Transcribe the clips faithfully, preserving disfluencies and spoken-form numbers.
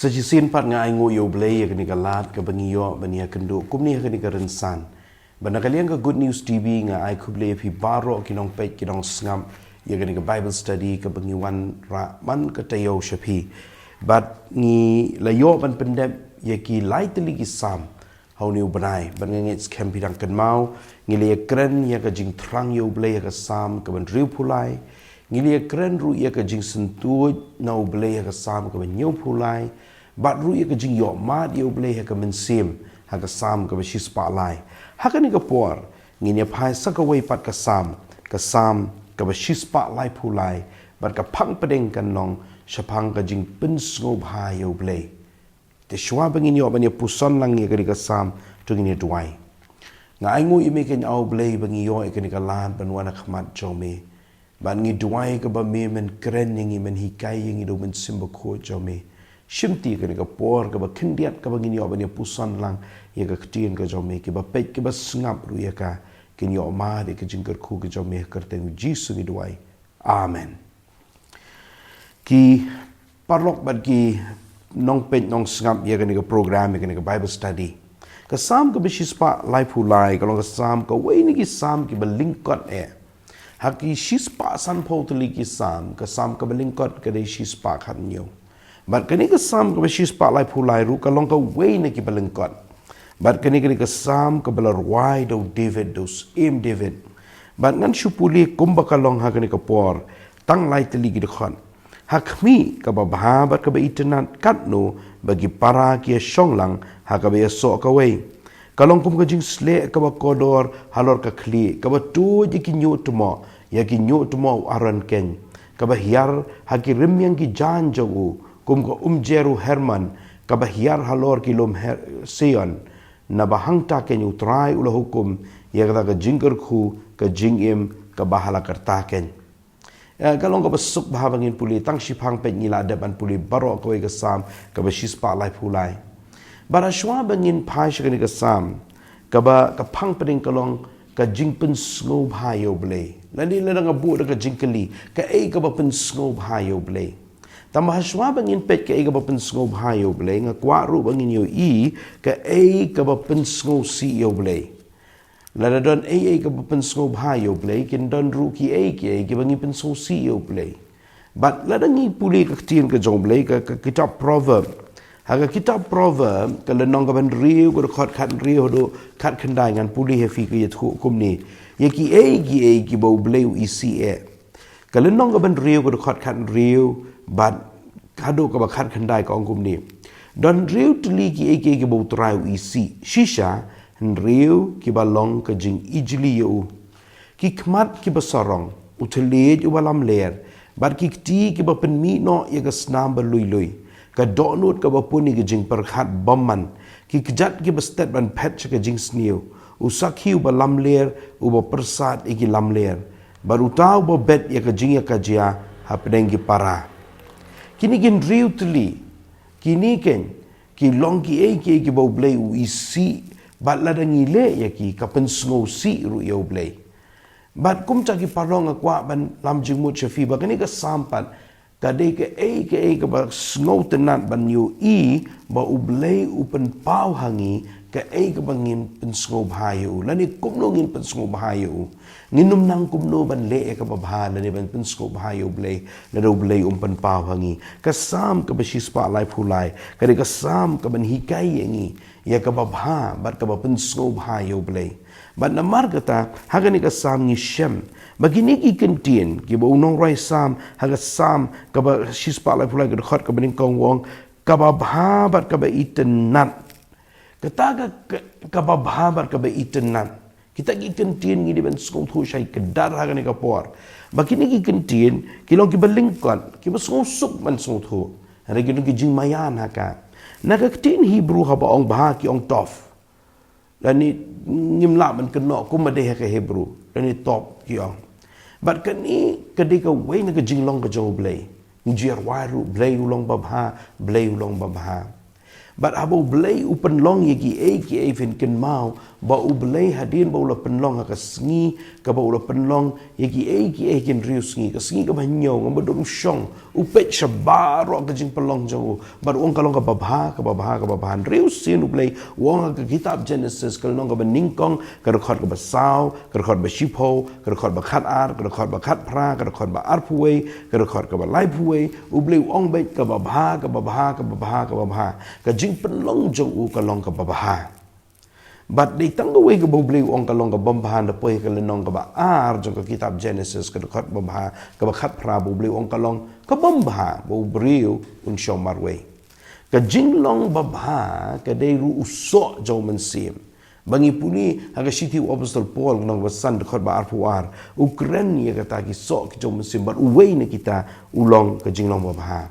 Sa shisien pat nga ai nguh ïa U Blei ïa kane ka lad kaba ngi ïoh ban ïakynduh kumne ha kane ka rynsan. Bad na ka liang ka Good News T V nga ai khublei ïa phi baroh ki nongpeit ki nongsngap ïa kane ka Bible study kaba ngi wanrah man ka taïew sha phi. Bad ngi la ïoh ban pyndep ïa ki lai tylli ki Salm ha une u bnai, bad nga ngeit skhem phi dang kynmaw, ngi la ïakren ïa ka jingthrang ïa U Blei ha ka Salm kaba hynriewphew lai, ngi la ïakren ruh ïa ka jingsyntuid na U Blei ha ka Salm kaba hynñiewphew lai, bad ruh ïa ka jingïohmad ïa U Blei ha ka mynsiem ha ka Salm kaba shispah lai. Ha kane ka por, ngin ïa phai sa kawei pat ka Salm, ka Salm kaba shispah laiphew lai, bad ka phang pdeng kan long shaphang ka jingpynsngewbha ïa U Blei. Te shuwa ba ngin ïoh ban ïa puson lang ïa kane ka Salm, to ngin ïa duwai. Nga ai nguh ïa me keiñ, A Blei, ba ngi ïoh ïa kane ka lad ban wan ha khmat jong me. Bad ngi duwai kaba me men kren ïa ngi, men hikai ïa ngi da U Mynsiem Bakhuid jong me. Shimti kane ka por kaba khyndiat kaba ngin ïoh ban ïa puson lang ïa ka ktien ka jong me, kiba peit kiba sngap ruh ïa ka, kin ïohmad ïa ka jingkyrkhu ka jong me, ha ka kyrteng U Jisu ngi duwai. Amen. Ki paralok bad ki nongpeit nongsngap ïa kane ka program, ïa kane ka Bible study. Ka Salm kaba shispah laiphew lai ka long ka Salm, kawei na ki Salm kiba lyngkot eh. Ha ki shispah sanphew tylli ki Salm, ka Salm kaba lyngkot ka dei shispah khathynñiew. Bad kane ka Salm kaba shispah laiphew lai ruh ka long kawei na kiba lyngkot. Bad kane, kane ka Salm kaba la rwai da u David, da u syiem David. Bad ngan shu pule kumba ka long ha kane ka por, tang lai tylli ki dkhot. Ha khmih, kaba bha bad kaba itynnad, katno ba ki para ki ïa shong lang ha kaba ïasoh kawei. Ka long kum ka jingsleh kaba kordor halor ka khlieh, kaba tuid ïa ki ñiuhtmoh, ïa ki ñiuhtmoh u Aron keiñ. Kaba hiar ha ki rymmiang ki jaiñ jong u, kum ka umjer u Hermon, kaba hiar halor ki lum Her-, Seion. Naba hangta keiñ U Trai u la hukum ïa kata ka jingkyrkhu, ka jingim kaba ha la karta keiñ. Eh, ka long kaba suk bha ba ngin pule, tang shiphang peit ngi la dep ban pule baroh kawei ka Salm kaba shispah laiphew lai. Bad shuwa ba ngin phai sha kane ka Salm, kaba ka phang pdeng ka long ka jingpynsngewbha ïa U Blei. Lane lada nga buh da ka jingkylli, kaei kaba pynsngewbha ïa U Blei? Tangba shuwa ba ngin peit kaei kaba pynsngewbha ïa U Blei, nga kwah ruh ba ngin ïohi kaei kaba pynsngewsih ïa U Blei. Lada don ei ei kaba pynsngewbha ïa U Blei, kin don ruh kiei kiei kiba ngi pynsngewsih ïa U Blei. Bad lada ngi pule ka ktien ka jong U Blei, ka, ka kitab Proverb. Ha ka kitab Proverb, ka lynnong kaba hynriew, ka dkhot khathynriew haduh khatkhyndai, ngan pule ha phi, ka ïathuh kumne. Ïa kiei kiei kiba U Blei u isih eh. Ka lynnong kaba hynriew, ka dkhot khathynriew bad haduh kaba khatkhyndai, ka ong kumne. Don hynriew tylli kiei kiei kiba U Trai u isih, shisha hynriew kiba long ka jingijli ïa u. Ki khmat kiba sarong, u thylliej uba lamler, bad ki kti kiba pynmih noh ïa ka snam ba lui lui, ka dohnud kaba pun ïa ka jingpyrkhat bymman, ki kjat kiba stet ban phet sha ka jingsniew, u sakhi uba lamler uba pyrsad ïa ki lamler, bad uta uba bet ïa ka jingïakajia hapdeng ki para. Kine ki hynriew tylli, kine keiñ ki long kiei kiei kiba U Blei u isih, bad lada ngi leh ïa ki, ka pynsngewsih ruh ïa U Blei. Bad kumta ki paralok, nga kwah ban lam jingmut sha phi ba kane ka Salm pat ka dei kaei kaei kaba sngewtynnad ban ïohi ba U Blei u pynpaw ha ngi kaei kaba ngin pynsngewbha ïa u, lane kumno ngin pynsngewbha ïa u. Ngin ym nang kumno ban leh ïa kaba bha lane ban pynsngewbha ïa U Blei, lada U Blei um pynpaw ha ngi. Ka Salm kaba shispah laiphew lai ka dei ka Salm kaban hikai ïa ngi ïa kaba bha bad kaba pynsngewbha ïa U Blei. Bad namar kata, ha kane ka Salm ngi shem ba kine ki kyntien kiba u nongrwai Salm ha ka Salm kaba shispah laiphew lai, ka dkhot kaba nyngkong u ong, kaba bha bad kaba itynnad. Kata ka, ka, kaba bha bad kaba itynnad. Kita ki kyntien ngi dei ban sngewthuh shai kdar ha kane ka por. Ba kine ki kyntien ki long kiba lyngkot, kiba sngewsuk ban sngewthuh. Hynrei ki long ki jingmaïan ha ka. Na ka ktien Hebrew haba ong bha ki ong tov. Lane ngim lah ban kynnoh kumba dei ha ka Hebrew. Lane tov ki ong. Bad kane ka dei kawei na ka jinglong ka jong U Blei. Ngi ju ïa rwai ruh, Blei u long babha, Blei u long babha. Bad haba U Blei u pynlong ïa kiei kiei, phin kynmaw ba U Blei hadien ba u la pynlong ha ka sngi kaba u la pynlong ïa kiei kiei ki hynriew sngi, ka sngi kaba hynñiew, ngam ba don u shong, u peit sha baroh ka jingpynlong jong u. Bad u ong ka long kaba bha, kaba bha, kaba bha. Hynriew sien U Blei u ong ha ka kitab Genesis, ka lynnong kaba nyngkong, ka dkhot kaba saw, ka dkhot ba shiphew, ka dkhot ba khatar, ka dkhot ba khatphra, ka dkhot ba arphew wei, ka dkhot kaba laiphew wei. U Blei u ong beit kaba bha, kaba bha, kaba bha, kaba bha. Ka jingpynlong jong u ka long kaba bha. Bad dei tang kawei kaba U Blei u ong ka long kaba bha, da poi ka lynnong kaba ar jong ka kitab Genesis, ka dkhot ba bha, kaba khatphra, ba U Blei u ong ka long kaba bha ba u briew un shong marwei. Ka jinglong babha ka dei ruh u soh jong u Mynsiem. Ba ngi pule ha ka shithi u Apostol Paul, lynnong ba san, dkhot ba arphew ar, u kren ïa kata ki soh ki jong u Mynsiem, bad uwei na kita u long ka jinglong babha.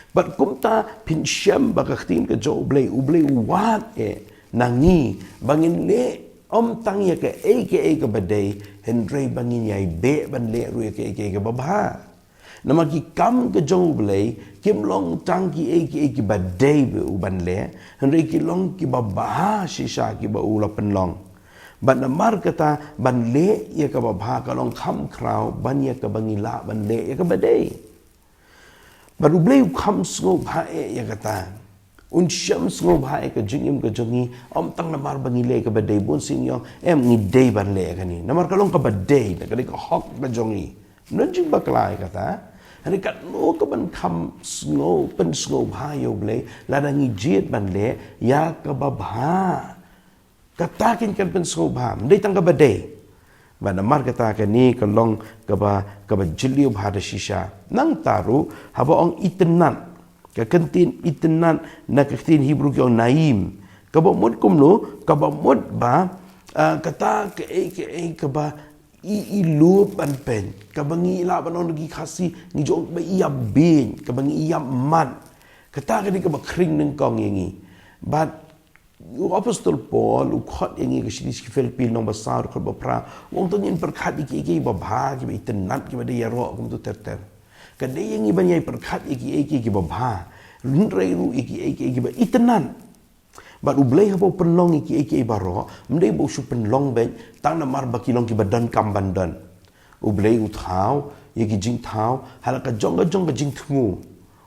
Bad kumta phin shem ba ka ktien ka jong U Blei, U Blei u wad eh na ngi ba ngin leh ym tang ïa kaei kaei kaba dei, hynrei ba ngin ïai beh ban leh ruh ïa kaei kaei kaba bha. Namar ki kam ka jong U Blei kim long tang kiei kiei kiba dei bad u ban leh, hynrei ki long kiba bha shisha kiba u la pynlong. Bad namar kata ban leh ïa kaba bha ka long kham khraw ban ïa kaba ngi lah ban leh ïa kaba dei. Bad U Blei u kham sngewbha eh ïa kata. Un shem sngewbha eh ka jingim ka jong ngi, ym tang namar ba ngi leh kaba dei. Bun sien ngi ong, em, ngi dei ban leh kane namar ka long kaba dei, ka dei ka hok ka jong ngi. Ym don jingbakla ïa kata. Hynrei katno ka ban kham sngew, pynsngewbha ïa U Blei lada ngi jied ban leh ïa kaba bha. Kata keiñ kan pynsngewbha, ym dei tang kaba dei. Bad namar kata kane ka long kaba, kaba jylliew bha da shisha. Nangta ruh haba ong itynnad, ka ktien itynnad na ka ktien Hebru ki ong na'im. Kaba mut kumno? Kaba mut ba, ah, kata kaei kaei kaba i, i lup ban peit, kaba ngi lah ban ong da ki Khasi ngi ju ong ba i ïap beiñ, kaba ngi ïap mad. Kata ka dei kaba khring nyngkong ïa ngi. Bad u Apostol Paul u khot ïa ngi ha ka shithi sha ki Philippi, lynnong ba saw, dkhot ba phra, u ong to ngin pyrkhat ïa kiei kiei kiba bha, kiba itynnad, kiba dei ïaroh, kumto ter ter. Ka dei ïa ngi ban ïai pyrkhat ïa kiei kiei kiba bha, hynrei ruh ïa kiei kiei kiba itynnad. Bad U Blei haba u pynlong ïa kiei kiei baroh, ym dei ba u shu pynlong beit tang namar ba ki long kiba donkam ban don. U Blei u thaw ïa ki jingthaw ha la ka jong ka jong ka jingthmu.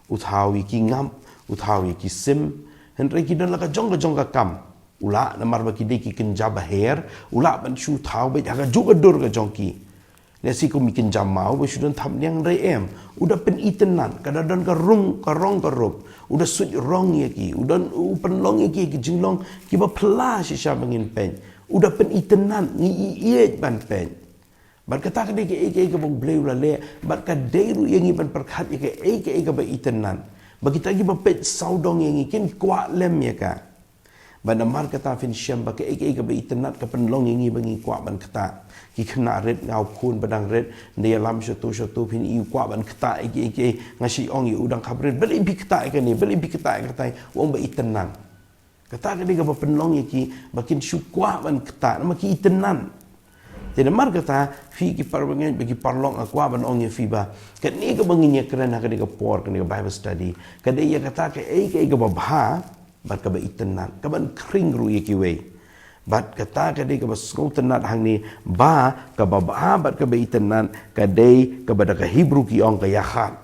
U thaw ïa ki ngap, u thaw ïa ki sim, hynrei ki don la ka jong ka jong ka kam. U lah namar ba ki dei ki kynja baher, u lah ban shu thaw beit ha kajuh ka dur ka jong ki. Lehse kum i kynja maw ba shu don thapniang, hynrei em, u da pynitynnad, ka da don ka rung, ka rong ka rup. U da suit rong ïa ki, u don, u pynlong ïa ki ki jinglong kiba phylla shisha ba ngin peit. U da pynitynnad, ngi ïeit ban peit. Bad kata ka dei kaei kaei kaba U Blei u la leh, bad ka dei ruh ïa ngi ban pyrkhat ïa kaei kaei kaba itynnad, ba kita kiba peit sawdong ïa ngi kin kwah lem ïa ka. Bad namar kata phin shem ba kaei kaei kaba itynnad ka pynlong ïa ngi ba ngi kwah ban ktah. Ki khynnah rit, nga u khun ba dang rit, ynda ïalam shato shato phin ïohi u kwah ban ktah ïa kiei kiei. Nga shu ong ïa u dang khaprit, balei phi ktah ïa kane, balei phi ktah ïa katai, u ong ba itynnad. Kata ka dei kaba pynlong ïa ki ba kin shu kwah ban ktah namar ki itynnad. Te namar kata, phi ki para bangeit bad ki paralok, nga kwah ban ong ïa phi ba kane kaba ngin ïakren ha kane ka por, kane ka Bible study, ka dei ïa kata kaei kaei kaba bha bad kaba itynnad, kaban khring ruh ïa kiwei. Bad kata ka dei kaba sngewtynnad hangne ba kaba bha bad kaba itynnad ka dei kaba da ka Hebru ki ong ka yachad.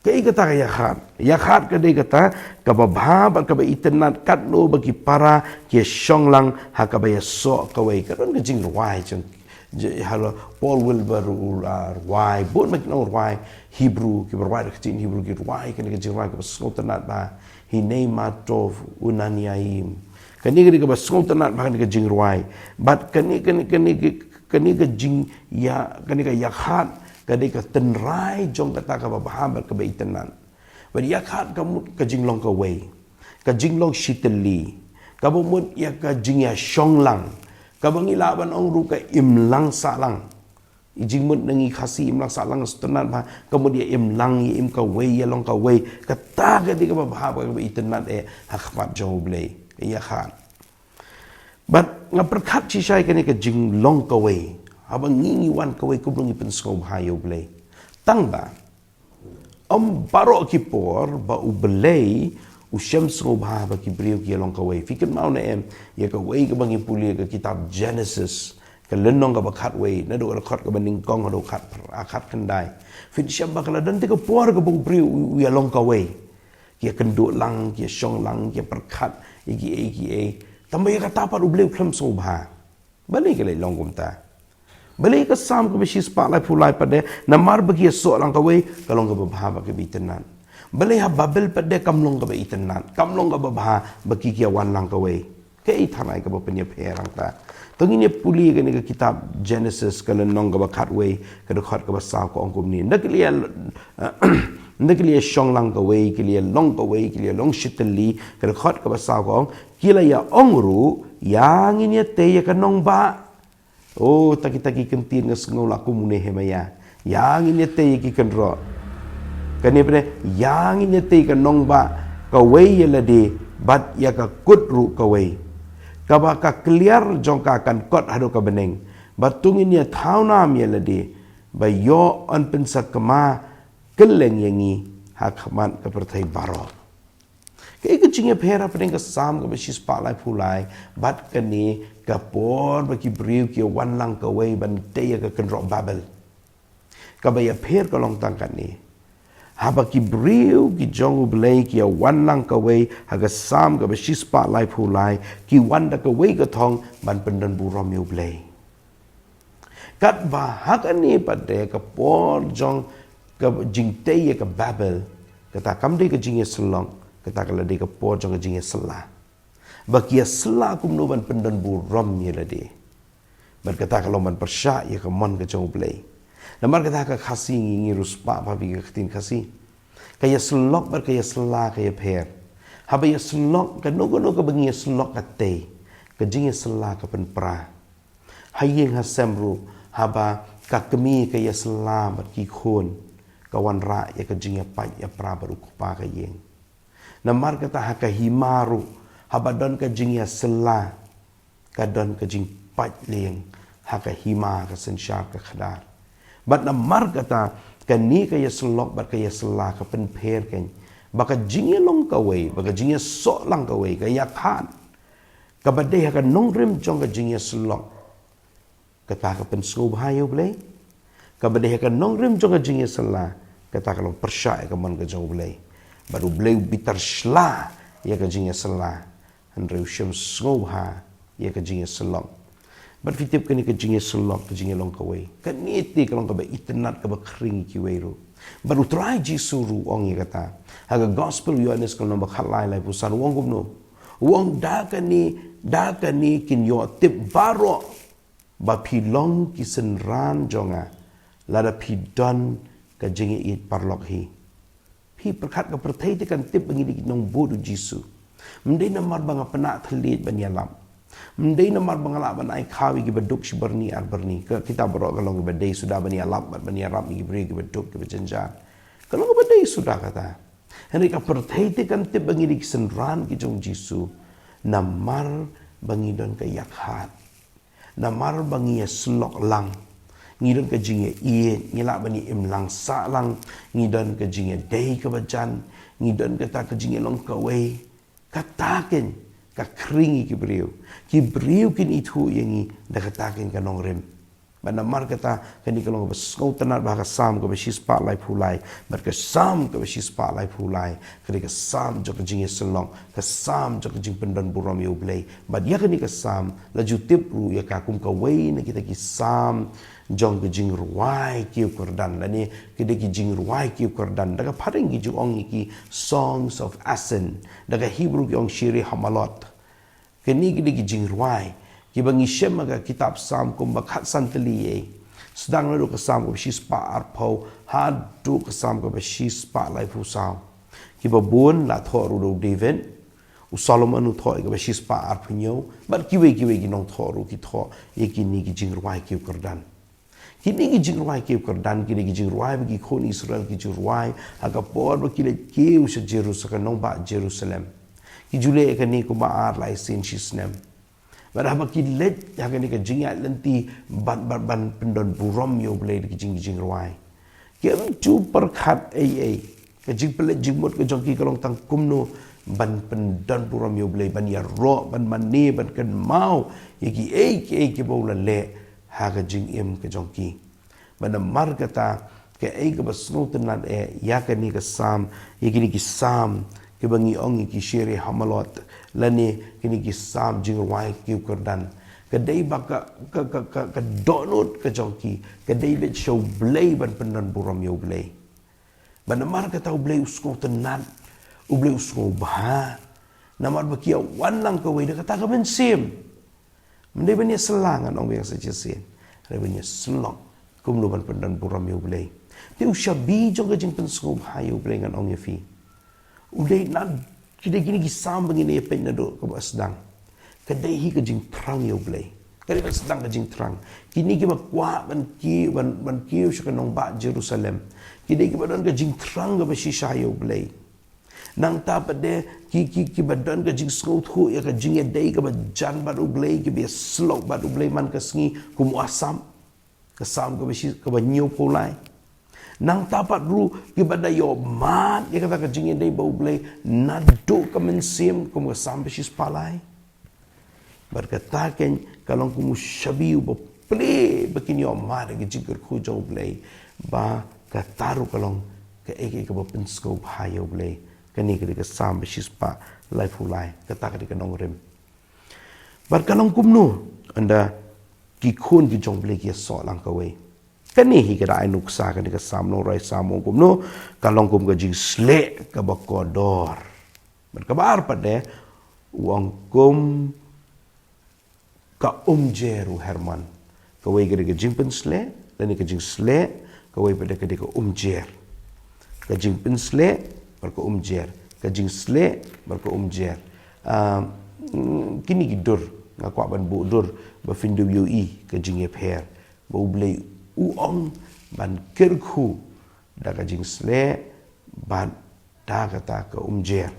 Kaei kata ka yachad? Yachad ka dei kata kaba bha bad kaba itynnad, katno ba ki para ki ïashong lang ha kaba ïasoh kawei. Ka don ka jingrwai jong, je-, ha la Paul Wilbur u la rwai, bun ba ki nongrwai Hebru, kiba rwai da ka ktien Hebru, ki rwai kane ka jingrwai kaba sngewtynnad ba, Hine ma tov unaniaim. Kane ka dei kaba sngewtynnad ba kane ka jingrwai. Bad kane, kane, kane, kane ka jing, ïa, kane ka yachad ka dei ka tynrai jong kata kaba bha bad kaba itynnad. Bad yachad ka mut ka jinglong kawei, ka jinglong shitylli, kaba mut ïa ka jingïashong lang, kaba ngi lah ban ong ruh ka imlang sahlang. I jingmut na ngi Khasi imlang sahlang sngewtynnad ba ka mut ïa imlang, ïa im kawei, ïa long kawei. Kata ka dei kaba bha bad kaba itynnad eh ha khmat jong U Blei, ka yachad. Bad nga pyrkhat shisha ïa kane ka jinglong kawei, haba ngi, ngi wan kawei kumno ngi pynsngewbha ïa U Blei. Tang ba ym baroh ki por ba U Blei U shem sngewbha ba ki briew ki ïa long kawei. Phi kynmaw ne em, ïa kawei kaba ngi pule ka kitab Genesis, ka lynnong kaba khatwei, naduh ka dkhot kaba nyngkong haduh khat, khat khyndai. Phin shem ba ka la don te ka por kaba u briew u, u ïa long kawei. Ki ïa kynduh lang, ki ïa shong lang, ki ïa pyrkhat ïa kiei kiei. Tangba ïa kata pat U Blei u khlem sngewbha. Balei ka leit long kumta? Balei ka Salm kaba shispah laiphew lai pat de, namar ba ki ïa soh lang kawei, ka long kaba bha bad kaba itynnad. Balei ha Babel pat de kam long kaba itynnad, kam long kaba bha, ba ki ki ïa wan lang kawei. Kaei tharai kaba pynïapher hangta? To ngin ïa pule kane ka kitab Genesis, ka lynnong kaba khatwei, ka dkhot kaba saw, ka ong kumne: Ynda ki la ïa, ynda ki la ïa shong lang kawei, ki la ïa long kawei, ki la ïa long shitylli, ka dkhot kaba saw ka ong, ki la ïa ong ruh, ïa ngin ïa tei ïa ka nongbah. Oh, ta kita ki kyntien nga sngew la kum une Hemaiah. Ïa ngin ïa tei ïa ki kynroh. Kane pat de, ïa ngin ïa tei ïa ka nongbah kawei ïa lade, bad ïa ka kut ruh kawei. Kaba ka kliar jong ka kan kot haduh ka bneng. Bad to ngin ïa thaw nam ïa lade, ba ïoh yn pynsakma kylleng ïa ngi ha khmat ka pyrthei baroh. Kaei ka jingïapher hapdeng ka Salm kaba shispah laiphew lai bad kane ka por ba ki briew ki ïa wan lang kawei ban tei ïa ka kynroh Babel? Kaba ïapher ka long tang kane. Haba ki briew ki jong U Blei ki ïa wan lang kawei ha ka Salm kaba shispah laiphew lai, ki wan da kawei ka thong ban pyndonburom ïa U Blei. Katba ha kane pat de ka por jong ka jingtei ïa ka Babel, kata kam dei ka jingïasyllok, kata ka la dei ka por jong ka jingïasylla. Ba ki ïasylla kumno ban pyndonburom ïa lade. Bad kata ka long ban pyrshah ïa ka mon ka jong U Blei. Namar kata ha ka Khasi ngi, ngi riewspah bha bad ka ktien Khasi. Ka ïasyllok bad ka ïasylla ka ïapher. Haba ïasyllok, kano kano kaba ngi ïasyllok ka tei. Ka jingïasylla ka pynpra. Ha ïing ha sem ruh, haba ka kmie ka ïasylla bad ki khun, ka wanrah ïa ka jingïapait ïapra bad u kpa ka ïing. Namar kata ha ka hima ruh, haba don ka jingïasylla, ka don ka jingpait lieng ha ka hima, ka synshar, ka khadar. Bad namar kata, kane ka ïasyllok bad ka ïasylla ka pynpher kein, ba ka jingïalong kawei, ba ka jingïasoh lang kawei, ka ïakhad, kaba dei ha ka nongrim jong ka jingïasyllok, kata ka pynsngewbha ïa U Blei. Kaba dei ha ka nongrim jong ka jingïasylla, kata ka long pyrshah ïa ka mon ka jong U Blei. Bad U Blei u bitar shla ïa ka jingïasylla, hynrei u shem sngewbha ïa ka jingïasyllok. Bad phi tip kane ka jingïasyllok, ka jingïalong kawei, kane te ka long kaba itynnad, kaba khring ïa kiwei ruh. Bad U Trai Jisu ruh u ong ïa kata ha ka Gospel Ïoannis ka lynnong ba khatlai, laiphew san, u ong kumno? U ong, da kane, da kane kin ïoh tip baroh ba phi long ki synran jong nga, lada phi don ka jingïeit paralok hi. Phi pyrkhat, ka pyrthei te kan tip ba ngi dei ki nongbud U Jisu. Ym dei namar ba nga pynah thylliej ban ïalap. Ym dei namar ba nga lah ban ai khaw ïa kiba duk shi byrni ar byrni. Ka kita baroh ka long kaba dei suda ban ïalap bad ban ïarap ïa ki briew kiba duk, kiba jynjar. Ka long kaba dei suda kata. Hynrei ka pyrthei te kan tip ba ngi dei ki synran ki jong U Jisu namar ba ngi don ka ïakhad. Namar ba ngi ïasyllok lang, ngi don ka jingïaieit, ngi lah ban ïa im lang sah lang, ngi don ka jingïadei kaba jan, ngi don kata ka jingïalong kawei. Kata kein ka khring ïa ki briew. Ki briew kin ithuh ïa ngi da kata kein ka nongrim. Bad namar kata, kane ka long kaba sngewtynnad bha, ka Salm kaba shispah laiphew lai, bad ka Salm kaba shispah laiphew lai ka dei ka Salm jong ka jingïasyllok, ka Salm jong ka jingpyndonburom ïa U Blei. Bad ïa kane ka Salm la ju tip ruh ïa ka kum kawei na kita ki Salm jong ka jingrwai kiew kyrdan, lane ki dei ki jingrwai kiew kyrdan. Da ka phareng ki ju ong ïa ki Songs of Ascent, da ka Hebrew ki ong Shirei Hamalot. Kine ki dei ki jingrwai kiba ngi shem ha ka kitab Salm kumba khatsan tylli ei, sdang naduh ka Salm kaba shispah arphew haduh ka Salm kaba shispah laiphew saw. Kiba bun la thoh ruh da u David, u Solomon u thoh ïa kaba shispah arphew hynñiew, bad kiwei kiwei ki nongthoh ruh ki thoh ïa kine ki jingrwai kiew kyrdan. Kine ki jingrwai kiew kyrdan, kine ki jingrwai ba ki khun Israel ki ju rwai ha ka por ba ki leit kiew sha Jerus-, sha ka nongbah Jerusalem. Ki ju leh ïa kane kumba ar lai sien shi snem. Bad haba ki leit ha kane ka jingïaid lynti ban, ban, ban pyndonburom ïa U Blei da ki jing, jingrwai, kim ju pyrkhat ei ei. Ka jingpynleit jingmut ka jong ki ka long tang kumno ban pyndonburom ïa U Blei, ban ïaroh, ban mane, ban kynmaw ïa kiei kiei kiba u la leh ha ka jingim ka jong ki. Bad namar kata, kaei kaba sngewtynnat eh ïa kane ka Salm, ïa kine ki Salm kiba ngi ong ïa ki Shirei Hamolot, lane kine ki Salm jingrwai kiew kyrdan, ka dei ba ka, ka, ka, ka, ka dohnud ka jong ki ka dei beit sha U Blei ban pyndonburom ïa U Blei. Bad namar kata U Blei u sngewtynnat, U Blei u sngewbha, namar ba ki ïa wan lang kawei da kata ka mynsiem. Ym dei ban ïa sla, ngan ong biang sa shisien, hynrei ban ïa sylloh kumno ban pyndonburom ïa U Blei. Te u shabi jong ka jingpynsngewbha ïa U Blei, ngan ong ïa phi, u dei na, ki dei kine ki Salm ba ngin ïa peit naduh kaba sdang. Ka dei hi ka jingthrang ïa U Blei. Ka dei ba sdang ka jingthrang. Kine kiba kwah ban kiew, ban, ban kiew sha ka nongbah Jerusalem, ki dei kiba don ka jingthrang kaba shisha ïa U Blei. Nangta pat de ki, ki, kiba don ka jingsngewthuh ïa ka jingïadei kaba jan bad U Blei, kiba ïasyllok bad U Blei man ka sngi, kum u Asaph, ka Salm kaba shi, kaba hynñiewphew lai. Nangta pat ruh kiba da ïohmad ïa kata ka jingïadei bad U Blei naduh ka mynsiem, kum ka Salm ba shispah lai. Bad kata keiñ ka long kum u shabi uba plie ba kin ïohmad ïa ka jingkyrkhu jong U Blei. Bad kata ruh ka long kaei kaei kaba pynsngewbha ïa U Blei. Kane ka dei ka Salm ba shispah laiphew lai. Kata ka dei ka nongrim. Bad ka long kumno ynda ki khun ki jong U Blei ki ïasoh lang kawei? Kane hi ka da ai nuksa, kane ka Salm, nongrwai Salm u ong kumno? Ka long kum ka jingsleh kaba kordor. Bad kaba ar pat de, u ong kum ka umjer u Hermon. Kawei ka dei ka jingpynsleh, lane ka jingsleh, kawei pat de ka dei ka umjer. Ka jingpynsleh bad ka umjer. Ka jingsleh bad ka umjer. Ah, mm, kine ki dur, nga kwah ban buh dur ba phin da ïohi ka jingïapher. Ba U Blei u ong ban kyrkhu da ka jingsleh bad da kata ka umjer.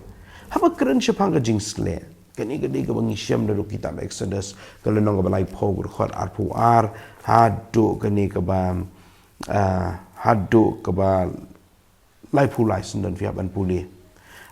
Haba kren shaphang ka jingsleh, kane ka dei kaba ngi shem naduh kitab Exodus, ka lynnong kaba laiphew, ka dkhot arphew ar haduh kane kaba, ah, haduh kaba laiphew lai, sngewdon phi hap ban pule.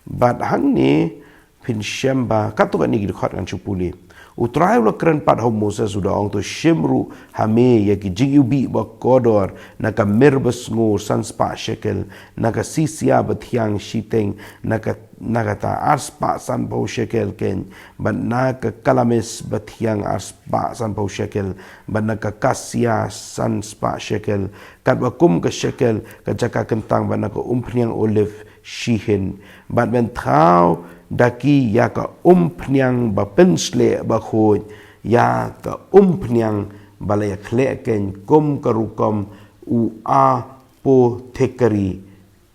Bad hangne phin shem ba katto katne ki dkhot ngan shu pule. U Trai u la kren pat ha u Moses, u da ong, to shim ruh ha me ïa ki jingiwbih ba kordor, na ka mir basngur san spah shekel, na ka sisia bathiang shiteng, na ka, na kata ar spah sanphew shekel keiñ, bad na ka kalamis bathiang ar spah sanphew shekel, bad na ka kasia san spah shekel, katba kum ka shekel ka jaka kyntang, bad na ka umphniang oliv shihin. Bad men thaw da ki ïa ka umphniang ba pynsleh bakhuid, ïa ka umphniang ba la ïakhleh keiñ kum ka rukom u apothekari,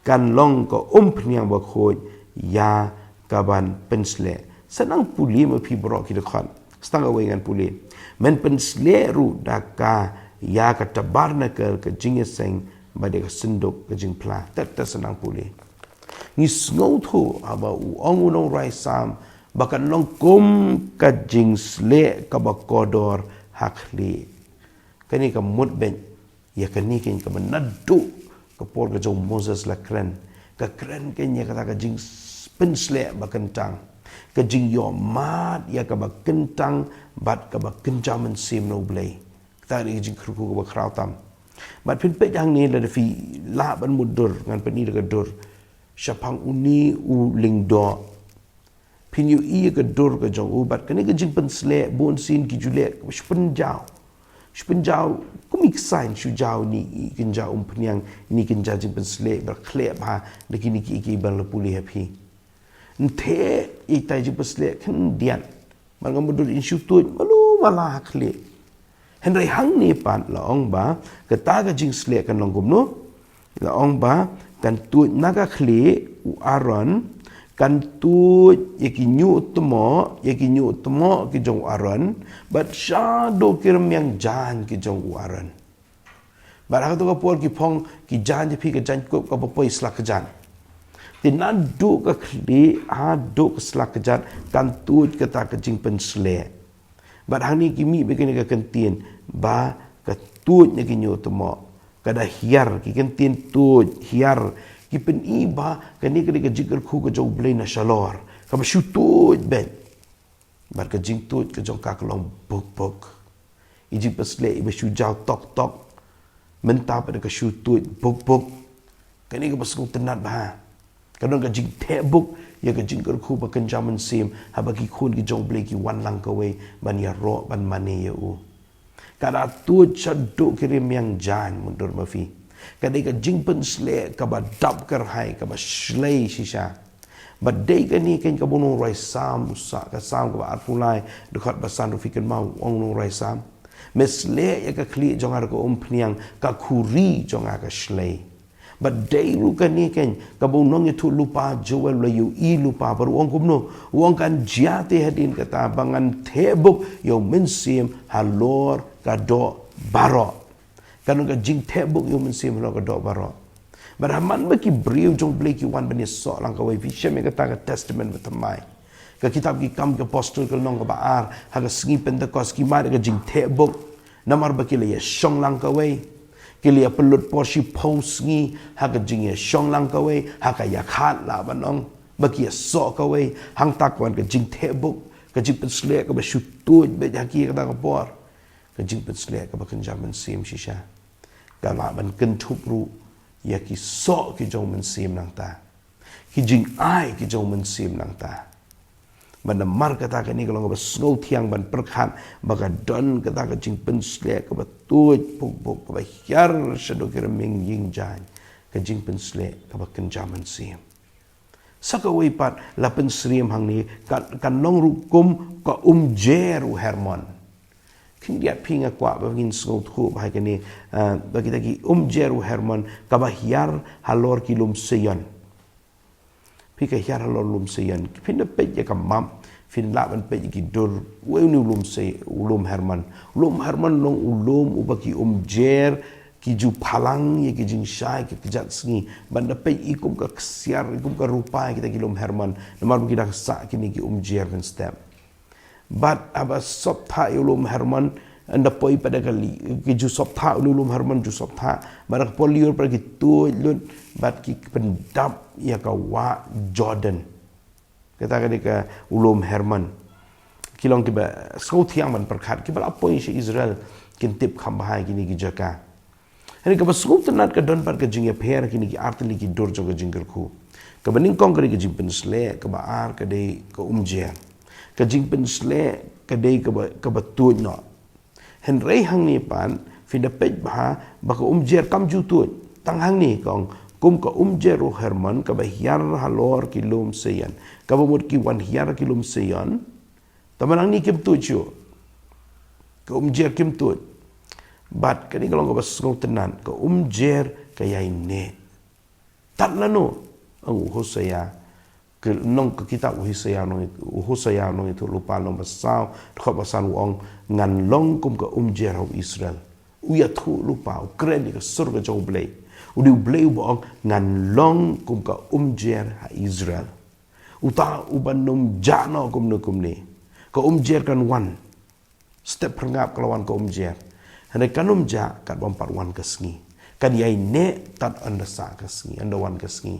kan long ka umphniang bakhuid ïa kaban pynsleh. Sa nang pule ma phi baroh ki dkhot. Sa tang kawei ngan pule. Men pynsleh ruh da ka ïa ka tabernacle, ka jingïaseng, bad ïa ka synduk ka jingphla. Tet tet sa nang pule. Ngi sngewthuh haba u ong u nongrwai Salm ba kan long kum ka jingsleh kaba kordor ha khlieh. Kane ka mut beit ïa kane keiñ kaba naduh ka por ka jong u Moses la kren. Ka kren keiñ ïa kata ka jingpynsleh ba kyntang, ka jingïohmad ïa kaba kyntang bad kaba kynja mynsiem na U Blei. Kata ka dei ka jingkyrkhu kaba khraw tam. Bad phin peit hangne, lada phi lah ban mutdur, ngan pyni da ka dur shaphang une u lyngdoh. Phin ïohi ïa ka dur ka jong u, bad kane ka jingpynsleh, bunsien ki ju leh shu pynjaw, shu pynjaw kum i ksaiñ, shu jaw ine i kynja umphniang, ine i kynja jingpynsleh, bad khleh bha da kine kiei kiei ba la pule ha phi. Nte ita i jingpynsleh khyndiat, bad nga mutdur in shu tuid malu mala ha khlieh. Hynrei hangne pat la ong ba kata ka jingsleh kan long kumno? La ong ba kan tuid na ka khlieh u Aaron, kan tuid ïa ki ñiuhtmoh, ïa ki ñiuhtmoh ki jong u Aaron, bad shaduh ki rmiang jaiñ ki jong u Aaron. Bad ha kato ka por ki phong ki jaiñ jong phi, ka jaiñkup kaba poi sla kjat. Te naduh ka khlieh haduh ka sla kjat kan tuid kata ka jingpynsleh. Bad hangne ki mih bad kane ka kyntien ba ka tuid na ki ñiuhtmoh. Ka da hiar, ki kyntien tuid, hiar, ki pyni ba kane ka dei ka jingkyrkhu ka jong U Blei na shalor. Kaba shu tuid beit. Bad ka jingtuid ka jong ka ka long buk buk. I jingpynsleh iba shu jaw tok tok. Mynta pat ka shu tuid buk buk. Kane kaba sngewtynnat bha. Ka don ka jingtheh buk ïa ka jingkyrkhu ba kynja mynsiem, haba ki khun ki jong U Blei ki wan lang kawei ban ïaroh ban mane ïa u. Ka da tuid shaduh ki rmiang jaiñ, mutdur ma phi. Ka dei ka jingpynsleh kaba dap kyrhai, kaba shlei shisha. Bad dei kane keiñ kaba u nongrwai Salm u sah, ka Salm kaba arphew lai, dkhot ba san, ruh phi kynmaw u ong u nongrwai Salm: Me sleh ïa ka khlieh jong nga da ka umphniang, ka khuri jong nga ka shlei. Bad dei ruh kane keiñ kaba u nongïathuhlypa Joel u la ïohi lypa, bad u ong kumno? U ong, kan jia te hadien kata ba ngan theh buk ïa u mynsiem halor ka doh baroh. Ka don ka jingtheh buk ïa u mynsiem halor ka doh baroh. Bad ha man ba ki briew jong U Blei ki wan ban ïasoh lang kawei, phi shem ïa kata ka Testament Bathymmai. Ka kitab Ki Kam ki Apostol ka lynnong kaba ar, ha ka sngi Pentekost ki mad ïa ka jingtheh buk. Namar ba ki la ïashong lang kawei. Ki la ïapynlut por shiphew sngi ha ka jingïashong lang kawei, ha ka ïakhat lah ban ong. Ba ki ïasoh kawei, hangta ka wan ka jingtheh buk, ka jingpynsleh kaba shu tuid beit ha ki ïa kata ka por. Ka jingpynsleh kaba kynja mynsiem shisha. Ka lah ban kynthup ruh ïa ki soh ki jong u mynsiem nangta. Ki jingai ki jong u mynsiem nangta. Bad namar kata kane ka long kaba sngewthiang ban pyrkhat ba ka don kata ka jingpynsleh kaba tuid buk buk, kaba hiar shaduh ki rmiang jaiñ, ka jingpynsleh kaba kynja mynsiem. Sa kawei pat la pynsyriem hangne, ka, kan long ruh kum ka umjer u Hermon. Khyndiat phi, nga kwah ba ngin sngewthuh ba ha kane, eh, ba kita ki umjer u Hermon kaba hiar halor ki lum Seion. Phi, ka hiar halor lum Seion, phin da peit ïa ka map, phin lah ban peit ïa ki dur, wei une u lum Sei-, u lum Hermon. U lum Hermon long u lum uba ki umjer ki ju phalang ïa ki jingshai ki kjat sngi. Ban da peit i kum ka ksiar, i kum ka rupa ïa kita ki lum Hermon. Namar ba ki da sah kine ki umjer mynstep. Bad haba sop thah ïa u lum Hermon, ynda poi pat da kali, ki ju sop thah, une u lum Hermon ju sop thah. Bad da ka por lyiur pat ki tuid lut, bad ki pyndap ïa ka wah Jordan. Kata ka dei ka u lum Hermon. Ki long kiba sngewthiang ban pyrkhat, kiba la poi sha Israel kin tip kham bha ïa kine ki jaka. Hynrei kaba sngewtynnat, ka don pat ka jingïapher ha kine ki artylli ki dur jong ka jingkyrkhu. Kaba nyngkong ka dei ka jingpynsleh, kaba ar ka dei ka umjer. Ka jingpynsleh ka dei kaba, kaba tuid noh. Hynrei hangne pat phin da peit bha ba ka umjer kam ju tuid. Tang hangne ka ong, kum ka umjer u Hermon kaba hiar halor ki lum Seion. Kaba mut ki wan hiar ki lum Seion. Tangba nangne kim tuid shuh. Ka umjer kim tuid. Bad kane ka long kaba sngewtynnat, ka umjer ka ïaineh. Tad lano? Ong u Hosea, ka lynnong, ka kitab u Hosea u nong, u Hosea u nongïathuhlypa, lynnong ba saw, dkhot ba san, u ong, ngan long kum ka umjer ha u Israel. U ïathuhlypa, u kren ïa ka sur ka jong U Blei. U dei U Blei uba ong, ngan long kum ka umjer ha Israel. Uta uban ym jah noh kumno kumne. Ka umjer kan wan. Step phyrngap ka la wan ka umjer. Hynrei kan ym jah katba ym pat wan ka sngi. Kan ïaineh tad ynda sah ka sngi, ynda wan ka sngi.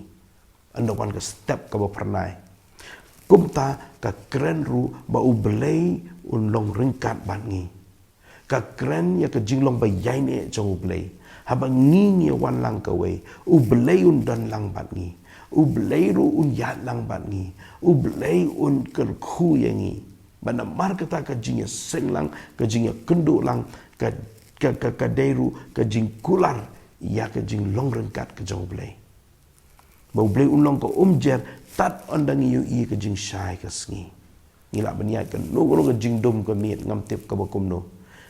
Ynda wan ka step kaba phyrnai. Kumta ka kren ruh ba U Blei un long ryngkat bad ngi. Ka kren ïa ka jinglong ba ïaineh jong U Blei. Haba ngi ngi wan lang kawei, U Blei un don lang bad ngi. U Blei ruh un ïaid lang bad ngi. U Blei un kyrkhu ïa ngi. Bad namar kata ka jingïaseng lang, ka jingïakynduh lang, ka, ka, ka, ka dei ruh ka jingkular ïa ka jinglong ryngkat ka jong U Blei. Ba U Blei un long ka umjer tad ynda ngi ïohi ka jingshai ka sngi. Ngi lah ban ïaid kano kano ka jingdum ka miet, ngam tip kaba kumno.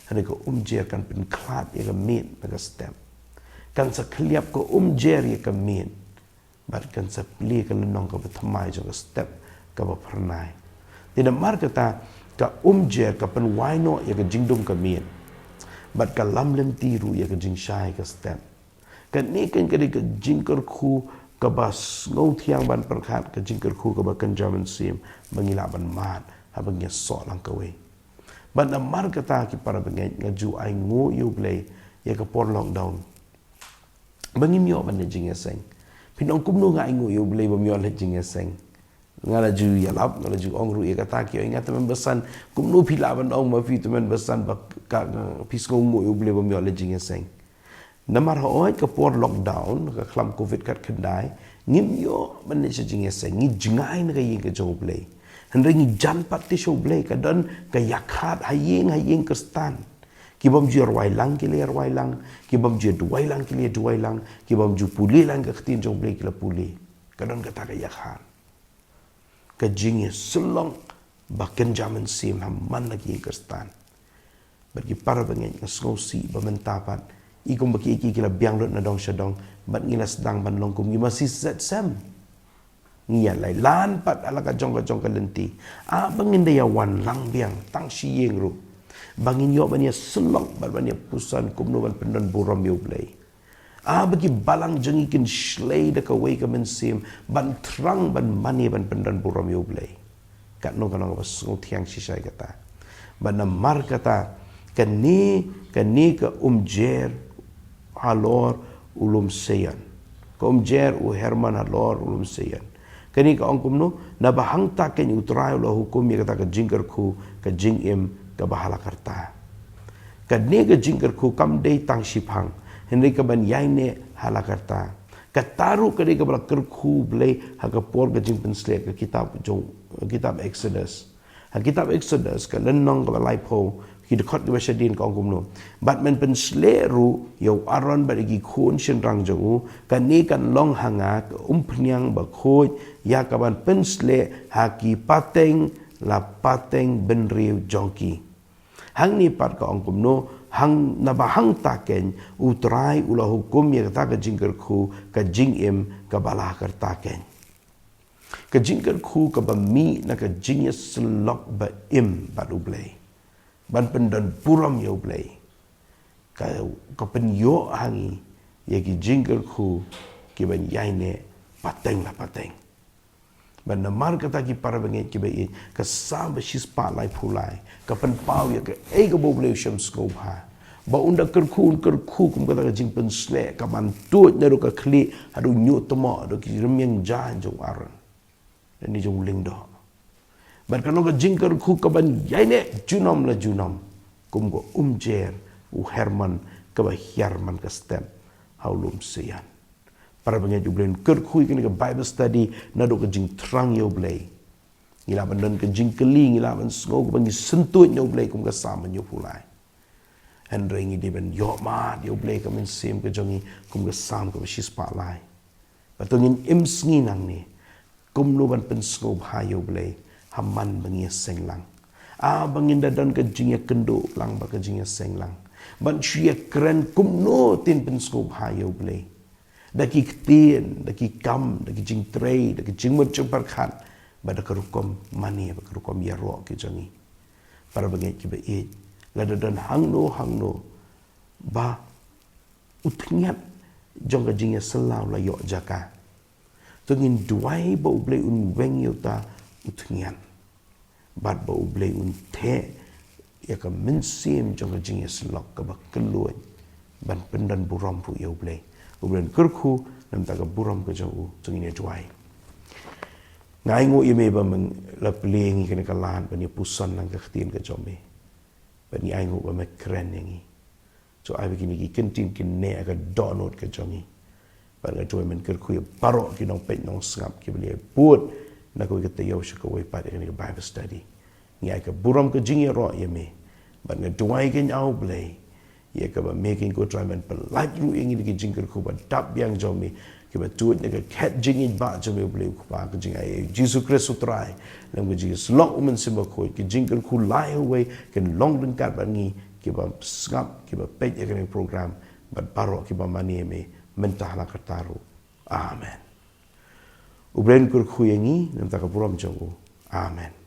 Hynrei ka umjer kan pynkhlad ïa ka miet na ka step. Kan sa khylliap ka umjer ïa ka miet. Bad kan sa plie ka lynnong kaba thymmai jong ka step kaba phyrnai. Te namar kata, ka umjer ka pynwai noh ïa ka jingdum ka miet. Bad ka lam lynti ruh ïa ka jingshai ka step. Kane kan ka dei ka jingkyrkhu kaba sngewthiang ban pyrkhat, ka jingkyrkhu kaba kynja mynsiem ba ngi lah ban mad haba ngi ïasoh lang kawei. Bad namar kata, ki para bangeit, nga ju ainguh ïa U Blei ïa ka por lockdown. Ba ngim ïoh ban leit jingïaseng. Phin ong, kumno nga ainguh ïa U Blei bym ïoh leit jingïaseng? Nga la ju ïalap, nga la ju ong ruh ïa kata, ki ong, nga tymmen basan, kumno phi lah ban ong ma phi tymmen basan ba ka, phi sngewnguh ïa U Blei bym ïoh la jingïaseng. Namar hooid ka por lockdown, ka khlam covid khatkhyndai, ngim ïoh ban leit sha jingïaseng, ngi jngai na ka ïing ka jong U Blei. Hynrei ngi jan pat te sha U Blei, ka don ka ïakhad ha ïing ha ïing Khristan. Ki bym ju rwai lang ki la rwai lang, ki bym ju duwai lang ki la duwai lang, ki bym ju pule lang ka ktien jong U Blei ki la pule. Ka don kata ka ïakhad. Ka jingïasyllok ba kynja mynsiem ha man la ki ïing Khristan. Bad ki para bangeit, nga sngewsih ba mynta pat, i kumba ki, ki, ki la biang lut na dong sha dong, bad ngi la sdang ban long kum ngi masi set sem. Ngi ïa lai lan pat ha la ka jong ka jong ka lynti. Ah, ba ngin da ïa wan lang biang tang shi ïing ruh, ba ngin ïoh ban ïasyllok bad ban ïapuson kumno ban pyndon burom ïa U Blei. Ah, ba ki balang jong ngi kin shlei da kawei ka mynsiem ban thrang, ban mane, ban pyndon burom ïa U Blei. Katno katno kaba sngewthiang shisha ïa kata. Bad namar kata, kane, kane ka Umjer halor u lum Seion. Ka Umjer u Hermon halor u lum Seion. Kane ka ong kumno, naba hangta keiñ U Trai u la hukum ïa kata ka jingkyrkhu, ka jingim kaba ha la karta. Kane ka jingkyrkhu kam dei tang shiphang, hynrei ka ban ïaineh ha la karta. Kata ruh ka dei kaba la kyrkhu U Blei ha ka por ka jingpynsleh, ka kitab jong, kitab Exodus. Ha kitab Exodus, ka lynnong kaba laiphew, ki dkhot kiba shadien ka ong kumno. Bad men pynsleh ruh ïa u Aaron bad ïa ki khun shynrang jong u, kane kan long ha nga ka umphniang bakhuid ïa ka ban pynsleh ha ki pateng la pateng bynriew jong ki. Hangne pat ka ong kumno, hang, naba hangta keiñ U Trai u la hukum ïa kata ka jingkyrkhu, ka jingim kaba la karta keiñ. Ka jingkyrkhu kaba mih na ka jingïasyllok ba im bad U Blei, ban pyndon burom ïa U Blei, ka, ka pynïoh ha ngi ïa ki jingkyrkhu kiban ïaineh pateng la pateng. Bad namar kata, ki para bangeit kiba ïeit, ka Salm ba shispah laiphew lai ka pynpaw ïa kaei kaba U Blei u shem sngewbha. Ba un da kyrkhu, un kyrkhu kum kata ka jingpynsleh, kaban tuid naduh ka khlieh haduh ñiuh tmoh, haduh ki rmiang jaiñ jong u Aaron lane jong u lyngdoh. Bad kan long ka jingkyrkhu kaban ïaineh junom la junom, kum ka Umjer u Hermon kaba hiar man ka step ha u lum Seion. Para bangeit, U Blei un kyrkhu ïa kane ka Bible study naduh ka jingthrang ïa U Blei. Ngi lah ban don ka jingkylli, ngi lah ban sngew kaba ngi syntuid na U Blei kum ka Salm ba hynñiewphew lai. Hynrei ngi dei ban ïohmad ïa U Blei ka mynsiem ka jong ngi kum ka Salm kaba shispah lai. Bad to ngin im sngi nangne kumno ban pynsngewbha ïa U Blei ha man ba ngi ïaseng lang. Ah, ba ngin da don ka jingïakynduh lang bad ka jingïaseng lang ban shu ïakren kumno kin pynsngewbha ïa U Blei. Da ki ktien, da ki kam, da ki jingtrei, da ki jingmut jingpyrkhat, bad da ka rukom mane, bad ka rukom ïaroh ki jong ngi. Para bangeit kiba ïeit, lada don hangno hangno ba u tngiat jong ka jingïasylla u la ïoh jaka, to ngin duwai ba U Blei un weng ïa uta u tngiat. Bad ba U Blei un theh ïa ka mynsiem jong ka jingïasyllok kaba kylluid ban pyndon burom ruh ïa U Blei. U Blei un kyrkhu na ka bynta ka burom ka jong U. To ngin ïa duwai. Nga ainguh ïa Me ba Me la plie ïa ngi kane ka lad ban ïa puson lang ka ktien ka jong Me. Bad ngi ainguh ba Me kren ïa ngi. To ai ba kine ki ktien kin neh ha ka dohnud ka jong ngi. Bad nga duwai Men kyrkhu ïa baroh ki nongpeit nongsngap kiba la ïa bud na kawei ka taïew sha kawei pat ïa kane ka Bible study. Ngi ai ka burom ka jingïaroh ïa Me. Bad nga duwai keiñ, A Blei, ïa kaba Me keiñ, ko Trai, Men pyllait ruh ïa ngi da ki jingkyrkhu ba dap biang jong Me, kiba tuid na ka khet jingïeit ba jong Me, U Blei U Kpa, ka jingai U Jisu Khrist U Trai, lem ka jingïasyllok U Mynsiem Bakhuid, ka jingkyrkhu lai ha uwei kan long ryngkat bad ngi kiba sngap, kiba peit ïa kane ka program, bad baroh kiba mane ïa Me mynta ha la karta ruh. Amen. U Blei un kyrkhu ïa ngi na ka bynta ka burom jong U. Amen.